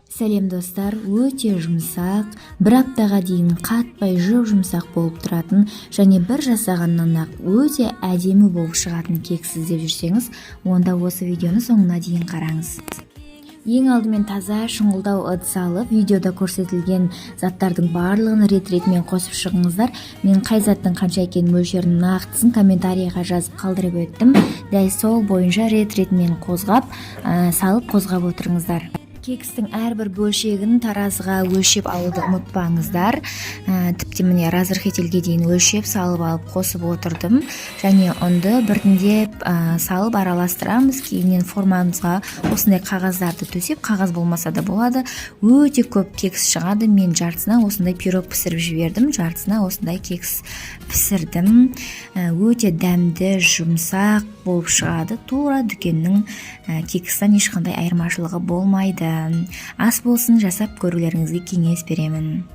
Сәлем, достар! Өте жұмсақ, бір аптаға дейін қатпай, жұп-жұмсақ болып тұратын және бір жасағаннан ақ өте әдемі болып шығатын кекс іздеп жүрсеңіз, онда осы видеоны соңына дейін қараңыз. Ең алдымен таза шұңғылдау ыдыс алып, видеода көрсетілген заттардың барлығын рет ретімен қосып шығыңыздар. Мен қай заттың қанша екенін, мөлшерін, нақтысын комментарийға жазып қалдырып өттім. Дәл сол бойынша рет ретімен қозғап, салып, қозғап отырыңыздар. Кекстің әрбір бөлшегін таразыға өлшеп алуды ұмытпаңыздар. Тіпті, міне, разрыхительге дейін өлшеп салып алып, қосып отырдым. Және ұнды біртіндеп салып араластырамыз. Кейіннен формамызға осындай қағаздарды төсеп, қағаз болмаса да болады. Өте көп кекс шығады. Мен жартысына осындай пирог пісіріп жібердім, жартысына осындай кекс пісірдім. Өте дәмді, жұмсақ болып шығады. Тура дүкеннің кекстен ешқандай айырмашылығы болмайды. Ас болсын, жасап көрулеріңізге кеңес беремін.